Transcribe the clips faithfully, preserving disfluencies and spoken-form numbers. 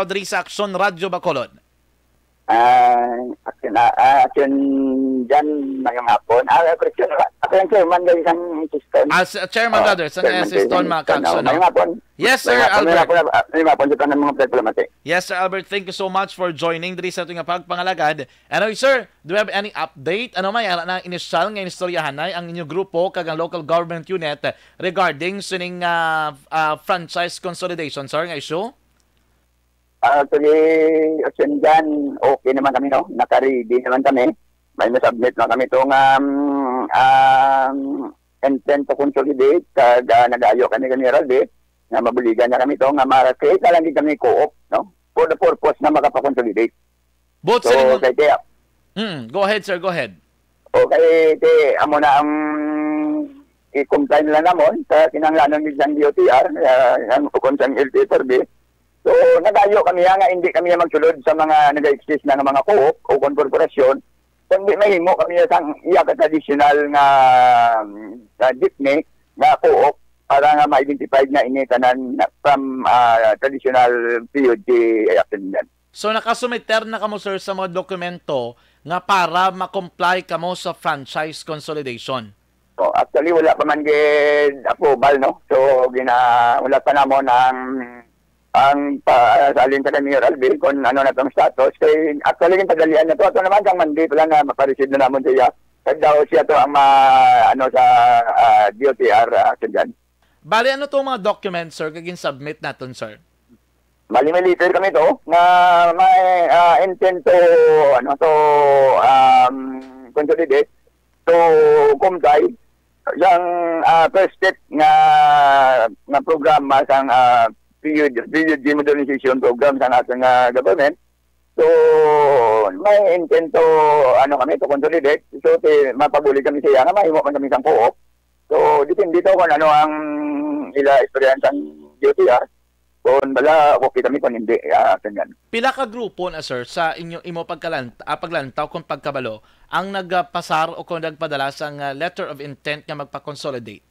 diri sa Aksyon Radyo Bacolod. Ah, action, ah, ah, action dyan, mayong hapon. Ah, correction, ako yung chairman dyan isang system. As uh, chairman, Ah, rather, sa chairman, S S Ton chairman, Macacson, mayong no? hapon. Yes, Sir Mayong hapon, mayong Albert. hapon, mayong hapon sa tanan mga pagpalamati. Yes, Sir Albert, thank you so much for joining diri sa ating pagpangalagad. Anyway, sir, do you have any update? Ano may ara na initial nga inistoryahanay ang inyong grupo kag ang local government unit regarding sining ah, ah, franchise consolidation, sir, nga issue? Actually, action dyan, okay naman kami, no? Naka-ready naman kami. May nasubmit na kami itong um, um, intent to consolidate, kag ah, nag-ayo kami kami, Ralbe, nga mabuligan na kami ito, nga ma-create na lang din kami co-op, no? For the purpose na makapakonsolidate. Both So, silingon. Kay kaya, Mm, go ahead, sir, go ahead. Okay, kay amo na ang i-comply nila namon sa kinahanglanon gid sang D O T R, ah, ang ukon sang L T F R B. So, nagayo kami nga hindi kami magsulod sa mga nag-exist na nga mga co-op o kon korporasyon, kundi mahimo kami sang iya ka traditional nga, nga jeepney nga co-op para nga ma-identify nga ini tanan na from ah, traditional P U G attendant. So nakasumiter na kamo, sir, sa mga dokumento nga para ma-comply kamo sa franchise consolidation? Oh, actually, wala pa man gid approval, no? So, gina, wala pa namon ang ang pa, salin sa kay Mayor Alvin kung ano na tong status. Kay actually, yung padalian na to, ato naman sang Monday pa lang nga mapareceive na namon siya. Kag daw siya to ang ma, ano sa ah, D O T R ah, dyan. Bali, ano tong mga documents, sir, kag gin-submit naton, sir? Bali, may letter kami to na may ah, intent to, ano, to um, consolidate, to comply sang ah, first step nga nga programa sang ah, P U G, P U G modernization program sang aton nga government. So, may intent to, ano kami, to consolidate. So, ti, mapabulig kami siya nga mahimo man kami sang co-op. So, depende to kung ano ang ila istoryahan sang D O T R. Kung bala, okay kami, kung hindi, ah, ganyan. Pila ka grupo na, sir, sa inyo imo pagkalanta, ah, paglantaw kung pagkabalo ang nagpasar o kung nagpadala sang ah, letter of intent nga magpa-consolidate?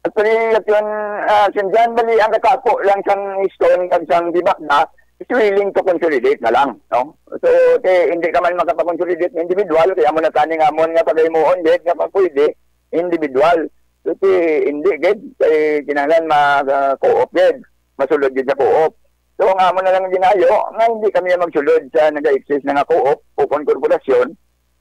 Actually, yun, ah, sinjan, bali, ang kakako lang sang Stone kag sang Dibakda is willing to consolidate na lang, no? So, ti, hindi ka man makapag-consolidate na individual, kaya mo na tani nga amon nga pagahimuon, gid nga pag pwede, individual. So, ti, hindi, gid, kay kinahanglan ma-co-op, gid, masulod gid sa co-op. So, ang amo na lang ginayo, nga hindi kami magsulod sa nag-exist na nga co-op o kon korporasyon,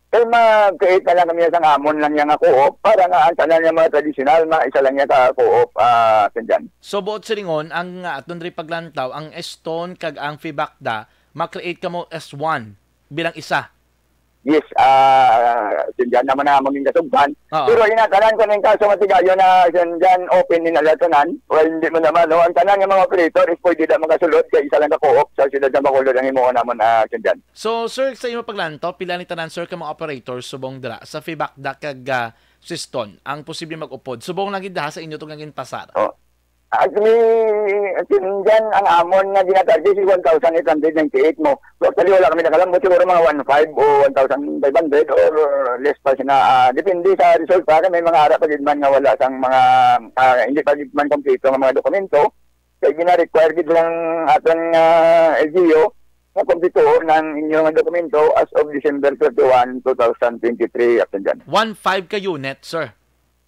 kay mag-create na lang kami sa amon lang yang co-op para nga ang tanan nga mga traditional, ma isa lang niya ka co-op, ah, sinjan. So, buot silingon, ang ah, aton ri paglantaw, ang Stone kag ang Fibakda, ma-create kamo as one, bilang isa. Yes, ah, sinjan naman na among gingasugban. Oo. Pero inatanan ko ning kaso nga tigayo na sinjan open ni nalatanan. Well, hindi mo naman, no? Ang tanan nga mga operator is pwede na makasulod kay isa lang ka co-op sa siyudad ng Bacolod ang himuon namon, ah, sinjan. So, sir, sa imo paglantaw, pila ni tanan, sir, ka mga operator subong dira sa Fibakda kag ah, Siston ang posible mag-upod? Subong lang gid ha sa inyo to nga ginpasar. Oh. Actually, sinjan ang amon nga ginatarget si one thousand eight hundred ninety-eight mo. So, actually, wala kami nakalambot, siguro mga one five o one thousand five hundred or less pa sina. Ah, depende sa result pa. Kay may mga ara pa gid man nga wala sang mga, ah, hindi pa gid man kompleto nga mga dokumento. Kay gina-require gid lang aton nga L G U nga kompleto ang inyo nga dokumento as of December thirty-one, two thousand twenty-three, aton dyan. One five ka unit, sir.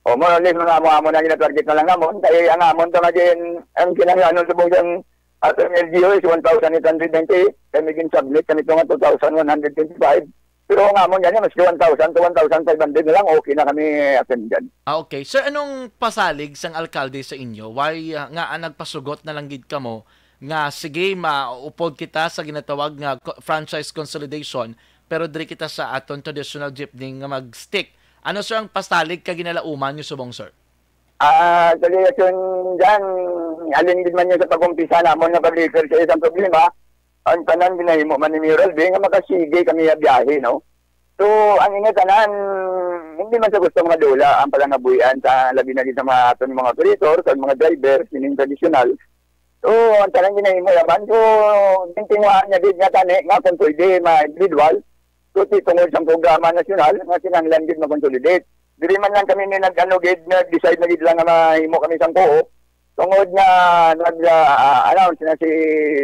O, more or less, mga amo-amo na gina-target na lang namon. Kay ang amon to nga din, ang kinahanglanon subong sang aton L G U is one thousand eight hundred ninety-eight. Kay may gin-submit kami to nga two thousand one hundred twenty-five. Pero ang amon gani, maski one thousand to one thousand five hundred na lang, okay na kami, aton dyan. Ah, okay. Sir, anong pasalig sang alkalde sa inyo? Why ah, nga ah, nagpasugot na lang gid kamo nga sige, maupod kita sa ginatawag nga co- franchise consolidation, pero diri kita sa aton traditional jeepney nga mag-stick. Ano, sir, ang pasalig ka ginalauman niyo subong, sir? Ah, actually, aton dyan, alin gid man yun sa pag-umpisa namon nga pag-refer sa isang problema, ang tanan ginahimo man ni Mayor Alvin nga makasige kami nga biyahe, no? So, ang inyo tanan, hindi man sa gusto madula ang palangabuhian sa labi na gid sa mga aton mga operator, sa mga driver, sining tradisyonal. So, ang tanan ginahimo yaman. So, gintinguhaan niya gid nga tani nga kung pwede ma-individual. So, ti tungod sa programa nasyonal nga kinahanglan gid ma-consolidate. Diri man lang kami ni nag-ano gid, nag-decide na gid lang nga mahimo kami sang co-op. tungod nga nag-, ah, announce na si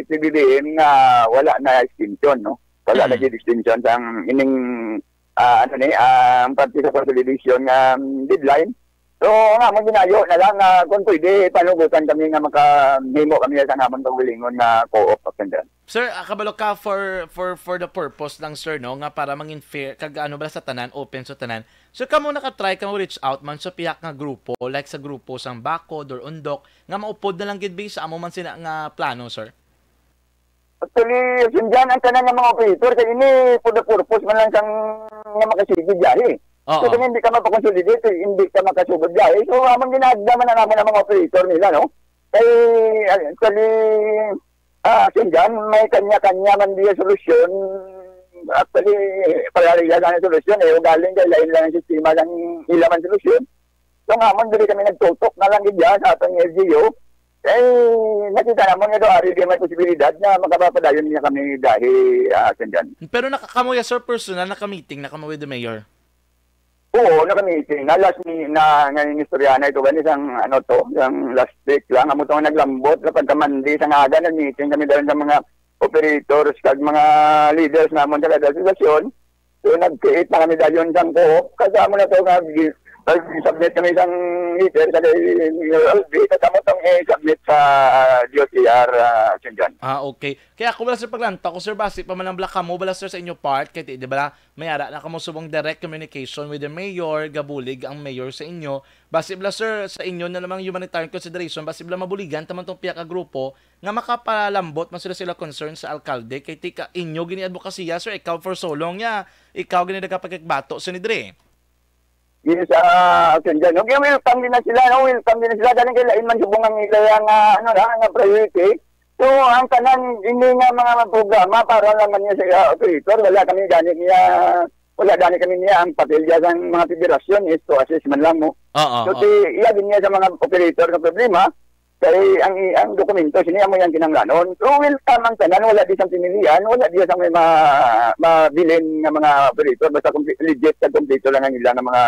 P B B M nga wala na extension, no? Wala na Mm. gid extension sang ining, ah, ano ni, ang parte sa consolidation nga, um, deadline. So, nga mo ginayo na lang nga kung pwede, panugutan kami nga makahimo kami sa namon kaugalingon nga co-op, Kapitan. Sir, ah, kabalo ka for, for, for the purpose lang, sir, no, nga para mangin fair, kag ano ba sa tanan, open sa tanan. So, kamo naka-try, kamo reach out man sa pihak nga grupo, like sa grupo sang Bakod or Undok, nga maupod na lang gid bi sa amo man sina nga plano, sir? Actually, Sinjan, ang tanan nga mga operator, kay ini for the purpose man lang sang nga makasigi biyahe. Oo. So, kung hindi ka mapakonsolidate, hindi ka makasugod biyahe. So, amang ginagda man ang amo ng mga operator nila, no? Kay, ah, actually, ah, Sinjan, may kanya-kanya man diya solusyon. Actually, parehas lang ang solusyon, eh. Ugaling kay lain lang ang sistema ng ilaman solusyon. So, nga man, diri kami nagtutok na lang gid yan sa atong L G U. Eh, nakita namon nga daw ari di may posibilidad nga makapapadayon niya kami dahil, ah, Sinjan. Pero nakakamuya, sir, personal, naka-meeting na kamo with the mayor? Oo, naka-meeting. Na last ni-, na, nga inistorya na ito, gani sang, ano to, sang last week lang. Amo to nga naglambot, sa pagkamandi, sa nga aga, nag-meeting kami dahil sa mga operators, kag mga leaders namon sa kada asosasyon. So, nag-create na kami dayon sang co-op. Kasama na to nga gi-, nag-submit kami sang letter sa kay Mayor Albi. Kasama tong i-submit sa, ah, D O T R, ah, Sinjan. Ah, okay. Kaya ako wala sa paglanta ko, sir, basi pa man ang bala kamo, bala, sir, sa inyo part, kay di, di bala, may ara na kamo subong direct communication with the mayor, gabulig ang mayor sa inyo. Basi bala, sir, sa inyo na lamang humanitarian consideration, basi bala mabuligan ta man tong pihak nga grupo nga makapalambot man sila sila concern sa alkalde, kay tika inyo gini advokasya, sir, ikaw for so long niya, ikaw gini nagapagkagbato sa nidre. Yes, ah, Sen Jan. Okay, welcome din na sila, no? Welcome din na sila. Galing kay lain man subong ang ila nga, ano na, nga priority. So, ang tanan, hindi nga mga programa para lang man niya sa, ah, operator. Wala kami gani niya, wala gani kami niya ang papel dyan sa mga federasyon is to assist man lang mo. Oo, So, oo. si, iya din niya sa mga operator nga problema. Kay ang, ang dokumento, sini amo yang kinahanglanon. So, welcome ang tanan, wala di sang pimilian, wala di sang may ma-, mabilin nga mga operator, basta kumpi-, legit kag kompleto lang ang ila nga mga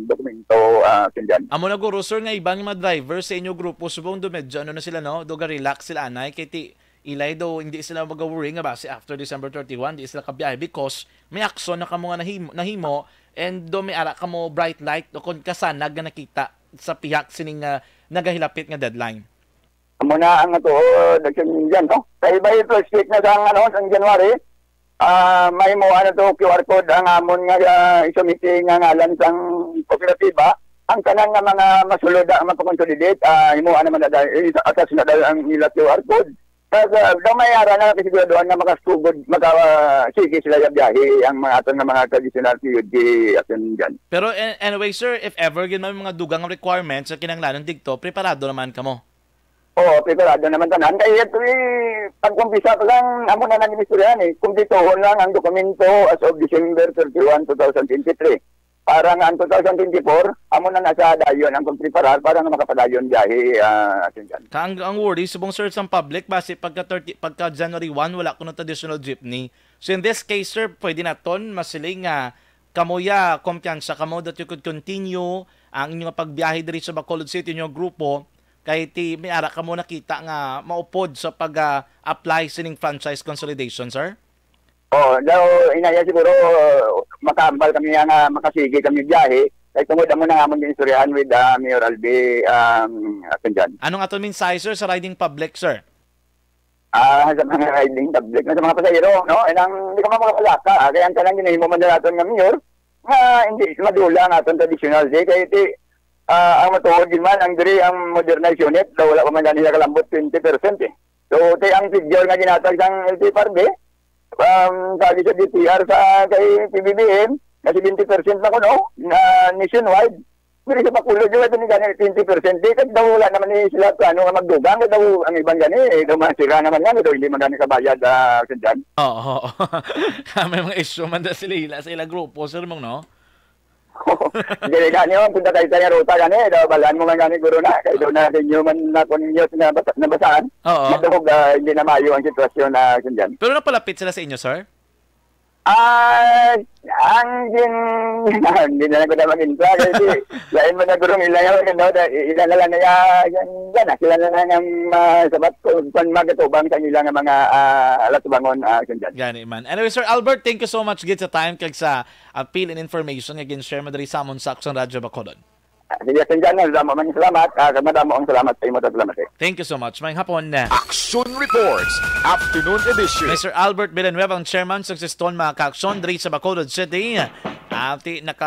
dokumento, ah, Sen Jan. Amo na guro, sir, nga iban nga mga driver sa inyo grupo subong do medyo ano na sila, no? Do ga-relax sila anay kay ti ilay do hindi sila mag-worry nga basi after December thirty-one di sila kabiyahe because may aksyon na kamo nga nahimo, nahimo and do may ara kamo bright light o kon kasanag nga nakita sa pihak sining, ah, nagahilapit nga deadline. Amo na ang atuod, Sen Jan, no? Kay by first week na sang, ano, sang January, ah, may mo, ano to, Q R code ang amon nga, ah, isumiti nga ngalan sang kooperatiba. Ang tanan nga mga masulod ang magpakonsolidate, ah, himuan naman na dahil, eh, attach na dahil ang ila Q R code. Kag, ah, daw may ara na kasiguraduhan nga makasugod, maka, ah, sige sila yung biyahe, ang mga aton nga mga traditional P U G, Sen Jan. Pero an-, anyway, sir, if ever gid may mga dugang requirements nga kinahanglanon digto, preparado naman kamo. Oo, preparado naman tanan. Kay ito, eh, pag-umpisa pa lang, amo na nang inistoryahan, eh. Kumplituhon lang ang dokumento as of December thirty-one, two thousand twenty-three. Para nga ang two thousand twenty-four, amo na nasa dayon ang pagpreparar para nga makapadayon biyahe, ah, Sen Jan. Ka ang, ang worry, subong, sir, sang public, basi pagka thirty, pagka January one, wala kuno traditional jeepney. So, in this case, sir, pwede naton masiling nga kamo ya, kumpiyansa kamo that you could continue ang inyong pagbiyahe diri sa Bacolod City, inyong grupo, kay ti may ara kamo nakita nga maupod sa pag, ah, apply sining franchise consolidation, sir? Oh, daw, inaya siguro, makaambal kami nga makasigi kami biyahe. Kay tungod amo na nga amon ginistoryahan with, ah, Mayor Albi, um, Atenjan. Anong aton mensahe, sir, sa riding public, sir? Ah, sa mga riding public, sa mga pasahero, no? Eh, nang, hindi ka man makakalaka, ah, kaya ang tanang ginahimo man naton nga mayor, nga hindi madula ang aton traditional day, kay ti, ah, ang matuod din man, ang diri, ang modernized unit, daw wala pa man gani nakalambot twenty percent, eh. So, ti ang figure nga ginatag sang L T F R B, um, sabi sa D T R sa kay P B B M, na seventy percent na kuno, na nationwide. Pero sa Bacolod, di ba, ito ni gani twenty percent? Di, kag daw wala naman ni sila plano nga magdugang, kag daw ang iban gani, eh, daw masira naman gani, daw hindi man gani kabayad, ah, Sen Jan. Oo, oo. May mga issue man da sila ila sa ila grupo, sir, mong, no? Dili gani, oh, punta tayo sa ruta gani, daw balaan mo man gani, guro na, kay daw na ninyo man na kung news na basa-, nabasaan. Oo. Madungog, ah, hindi na maayo ang sitwasyon na, Sen Jan. Pero napalapit sila sa inyo, sir? Ah, ang gin-, hindi na lang ko na mag-intra kasi lain man na gurong ila yun, no? Da-, ila na lang na yan, yan, yan, ah, sila na lang ang, ah, sabat ko, kung magatubang sa ilang mga, ah, alatubangon, ah, Sir John. Gani man. Anyway, Sir Albert, thank you so much gid sa time kag sa appeal and information nga gin-share mo diri sa amon sa Aksyon Radyo Bacolod. Ah, sige, Sir John, madamo man salamat. Ah, madamo ang salamat sa imo, salamat, eh. Thank you so much. Maayong hapon. Action Reports, Afternoon Edition. Mister Albert Villanueva, ang chairman sa Siston, mga kaaksyon, diri sa Bacolod City. Ati naka